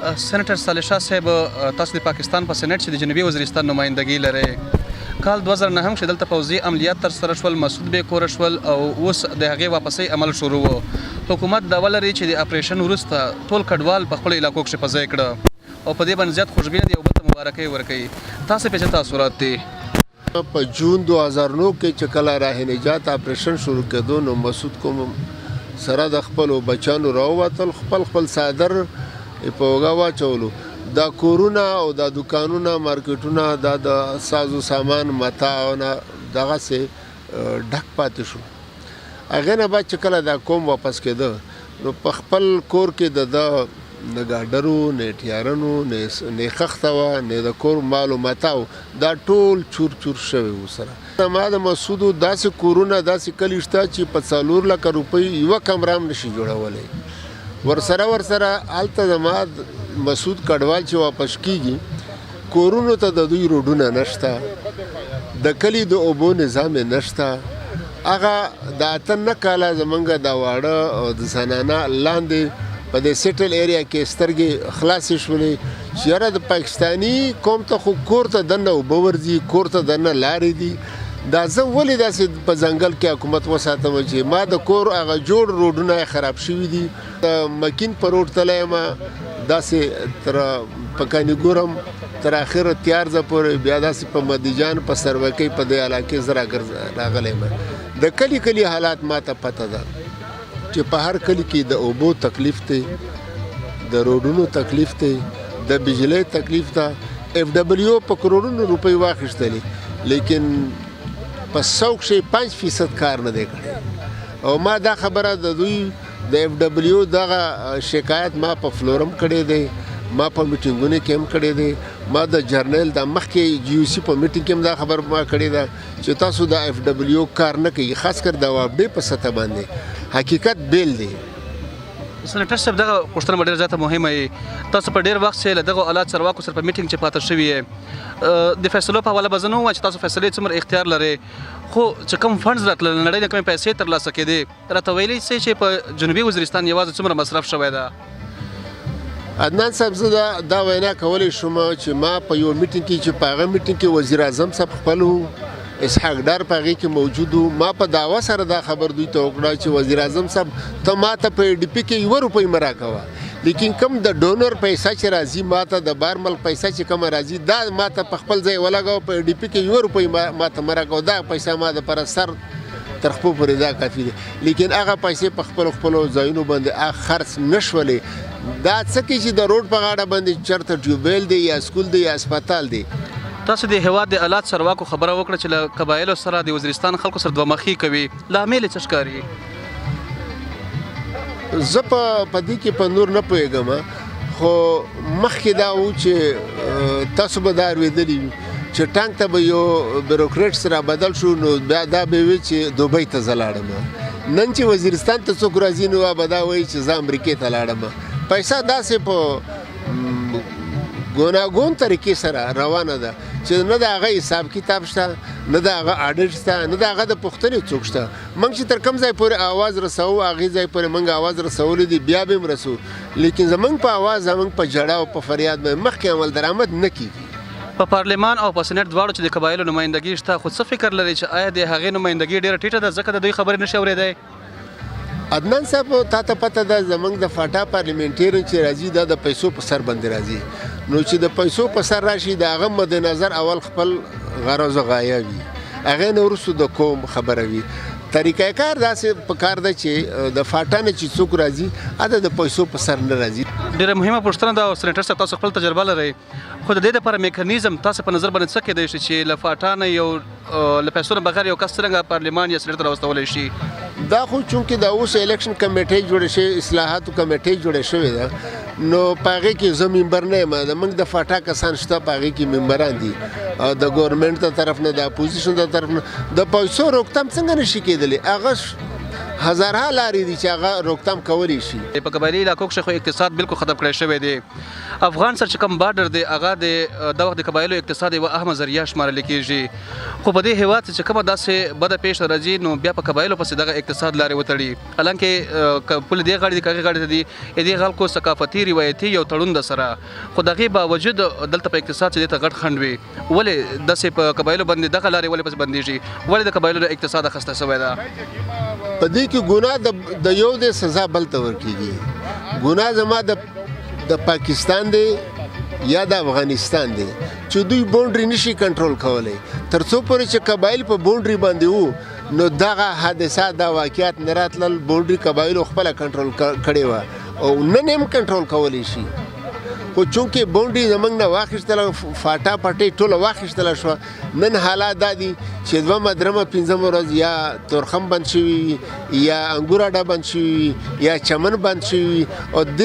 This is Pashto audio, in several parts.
سېنېټر صالح شاه صاحب، تاسو د پاکستان په سېنېټ کې د جنوبي وزیرستان نمایندګي لرئ. کال 2009 کښې دلته پوځي عملیات ترسره شول، مسعود بې کوره شول او اوس د هغې واپسۍ عمل شروع وو. حکومت دعوه لري چې د اپریشن وروسته ټول کډوال په خپلو علاقو کښې په ځای کړه او په دې باندې زیات خوشبینه دي او بل ته مبارکۍ ورکوي. تاسو پې څه تاثرات دي؟ په جون 2009 کې چې کله راه نجات اپریشن شروع کېدو، نو مسعود کوم سره د خپلو بچانو راووتل، خپل خپل څادر یې په اوږه واچولو. دا کورونه او دا دکانونه، مارکیټونه، دا د سازو سامان متاع نه دغسې ډک پاتې شو. هغې نه بعد چې کله دا قوم واپس کېده، نو په خپل کور کې د ده نه ګاډر و، نه ټیارن و، نه خښته وه، نه د کور مال و متاع، دا ټول چور چور شوی و. سره ما د مسعودو داسې کورونه، داسې کلي شته چې په 4 لکه روپۍ یوه کمره هم نشي جوړولی. ورسره ورسره هلته زما مسعود کډوال چې واپس کیږي کورونو ته، د دوی روډونه نشته، د کلي د اوبو نظام یې نشته. هغه د 8 9 کاله زمونږ د واړه او د زنانه لاندې په دې settle area کې سترګې خلاصې شولې چې یاره، د پاکستاني قوم ته خو کور ته دننه اوبه ورځي، کور ته دننه لارې دي، دا زه ولې داسې په ځنګل کې حکومت وساتم چې ما د کور هغه جوړ روډونه خراب شوي دي؟ د مکین په روډ تللی یم، داسې تر په کانیګورم تر اخره تیارزه پورې، بیا داسې په مدیجان، په سروکۍ، په دې علاقې زه راغلی یم. د کلي کلي حالات ما ته پته ده چې په هر کلي کې د اوبو تکلیف دی، د روډونو تکلیف دی، د بجلۍ تکلیف ده. اف ډبلیو په کروڑونو روپۍ واخیستلې، لیکن په 100 کښې 5% کار نه دی کړی. او ما دا خبره د دوی د اف ډبلیو دغه شکایت ما په floor هم کړی دی، ما په میټینګونو کې هم کړی دی، ما د جرنیل د مخکې جی او سي په میټینګ کې هم دا خبر ما کړې ده چې تاسو د اف ډبلیو کار نه کوي، خاص کر د واپډې په سطح باندې حقیقت بیل دی. سنیټر صاحب، دغه پوښتنه به ډېره زیاته مهمه وي. تاسو په ډېر وخت چې له دغو اعلی چارواکو سره په میټینګ کې پاتې شوي یې، د فیصلو په حواله به زه نه ووایم چې تاسو فیصلې څومره اختیار لرئ، خو چې کوم funds راتلل، له نړۍ نه کومې پیسې ترلاسه کېدې، راته ویلی شئ چې په جنوبي وزیرستان یوازې څومره مصرف شوی ده؟ عدنان صاحب، زه دا وینا کولی شم چې ما په یو میټینګ کې، چې په هغه میټینګ کې وزیر اعظم صاحب خپل و، اسحاق ډار په هغې کې موجود و، ما په دعوه سره دا خبر دوی ته وکړه چې وزیر اعظم صاحب، ته ما ته په ډي پي کې 1 روپۍ مه راکوه، لیکن کم د donor پیسه چې راځي ما ته، د بار ملک پیسه چې کومه راځي، دا ما ته په خپل ځای ولګوه، په ډي پي کې 1 روپۍ ما ته مه راکوه، دا پیسه ما د پر سر تر خپو پورې دا کافي دی. لیکن هغه پیسې په خپلو خپلو ځایونو باندې هغه خرڅ نه شولې. دا څه کې چې د روډ په غاړه باندې چرته tube well دی یا سکول دی یا هسپتال دی. تاسو د هیواد د اعلی چارواکو خبره وکړه چې له قبایلو سره، د وزیرستان خلکو سره دوه مخي کوي، لامل یې څه ښکاري؟ زه په دې کې په نور نه پوهېږم، خو مخکې دا و چې تاسو به دا اورېدلي وي چې ټانک ته به یو bureaucrat سره بدل شو، نو بیا دا به وي چې دوبۍ ته زه لاړم. نن چې وزیرستان ته څوک راځي، نو به دا وایي چې زه امریکې ته لاړم. پیسه داسې په ګوناګون طریقې سره روانه ده چې نه د هغه حساب کتاب شته، نه د هغه آډیټ شته، نه د هغه د پوښتنې څوک شته. موږ چې تر کوم ځای پورې आवाज رسوو، هغې ځای پورې موږ आवाज رسولی دی، بیا به هم رسو، لیکن زموږ په आवाज، زموږ په ژړا او په فریاد باندې مخکې عمل درآمد نه کیږي. په پارلمان او په سېنېټ دواړو چې د قبایلو نمایندګي شته، خو څه فکر لري چې آیا د هغې نمایندګي ډېره ټیټه ده، ځکه د دوی خبرې نشي اورېدی؟ عدنان صاحب، تا ته پته ده، زمونږ د فاټا parliamentarian چې راځي، دا د پیسو په سر باندې راځي. نو چې د پیسو په سر راشي، د هغه مد نظر اول خپل غرض او غایه وي، هغې نه وروسته د قوم خبره وي. طریقه کار داسې په کار ده چې د فاټا نه چې څوک راځي، هغه د پیسو په سر نه راځي. ډېره مهمه پوښتنه ده او سېنېټر صاحب، تاسو خپل تجربه لرئ، خو د دې لپاره میکانیزم تاسو په نظر باندې څه کېدای شي چې له فاټا نه یو له پیسو نه بغیر یو کس څرنګه پارلمان یا سېنېټ ته راوستولی شي؟ دا خو چونکې دا اوس election کمیټې جوړې شوې، اصلاحاتو کمیټې جوړې شوې ده، نو په هغې کې زه ممبر نه یم. د موږ د فاټا کسان شته، په هغې کې ممبران دي، او د ګورنمنټ د طرف نه، د اپوزیشن د طرف نه. د پیسو روکتام څنګه نشي کېدلی؟ هغه هزارها لارې دي چې هغه روکتام کولی شي. په قبایلي علاقو کښې خو اقتصاد بالکل ختم کړی شوی دی. افغان سره چې کوم بارډر دی هغه د د وخت د قبایلو اقتصاد یوه اهمه ذریعه شمارل کېږي، خو په دې هېواد چې کومه داسې بده پېښه راځي نو بیا په قبایلو پسې دغه اقتصاد لارې وتړي، حالانکه پولې دې غاړې دي که هغې غاړې ته دي، دې خلکو ثقافتي روایتي یو تړون ده سره، خو د هغې باوجود دلته په اقتصاد چې دې ته غټ خنډ وي. ولې داسې په قبایلو باندې دغه لارې ولې پسې بندېږي؟ ولې د قبایلو د اقتصاد اخیسته شوی ده؟ په دې کې ګناه د یو دی، سزا بل ته ورکېږي. ګناه زما د پاکستان دی یا د افغانستان دی چې دوی boundary نشي کنټرول کولی. تر څو پورې چې قبایل په boundary باندې وو نو دغه حادثه دا واقعیات نه راتلل. boundary قبایلو خپله کنټرول کړې وه او نن هم کنټرول کولی شي، خو چونکې boundary زموږ نه واخیستله، فاټا پټۍ ټوله واخیستله شوه. نن حالات دا دي چې دومه درمه پنځمه ورځ یا تورخم بند شوي وي، یا انګور اډه بند شوي وي، یا چمن بند شوي وي، او د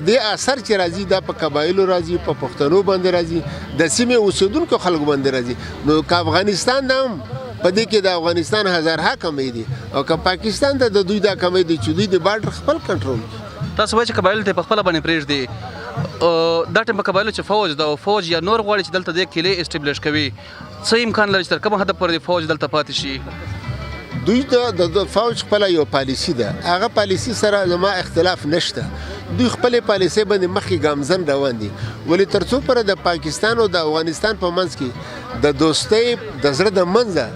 دې اثر چې راځي دا په قبایلو راځي، په پښتنو باندې راځي، د سیمې اوسېدونکو خلکو باندې راځي. نو که افغانستان ده هم په دې کې د افغانستان هزارها کمی دي، او که پاکستان ته د دوی دا کمی دي چې دوی د بارډر خپل کنټرول کړي. تاسو وایئ چې قبایلو ته په خپله باندې پرېږدي، دا ټیم په قبایلو چې فوج ده او فوج یا نور غواړي چې دلته دې کیلې establish کوي، څه امکان لري چې تر کومه حده پورې فوج دلته پاتې شي؟ دوی ته د فوج خپله یو پالیسي ده، هغه پالیسي سره زما اختلاف نشته. دوی خپلې پالیسۍ باندې مخکې ګامزن روان دي، ولې تر څو پورې د پاکستان او د افغانستان په منځ کې د دوستۍ د زړه د منځه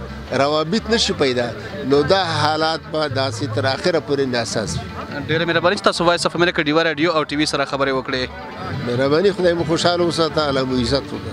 روابط نشي پیدا، نو دا حالات به داسې تر اخره پورې ناساز وي. ډېره مهرباني چې تاسو وایس اف امریکا ډیوه راډیو او ټي وي سره خبرې وکړې. مهرباني، خدای مو خوشحاله وساته، الله مو عزت وکړه.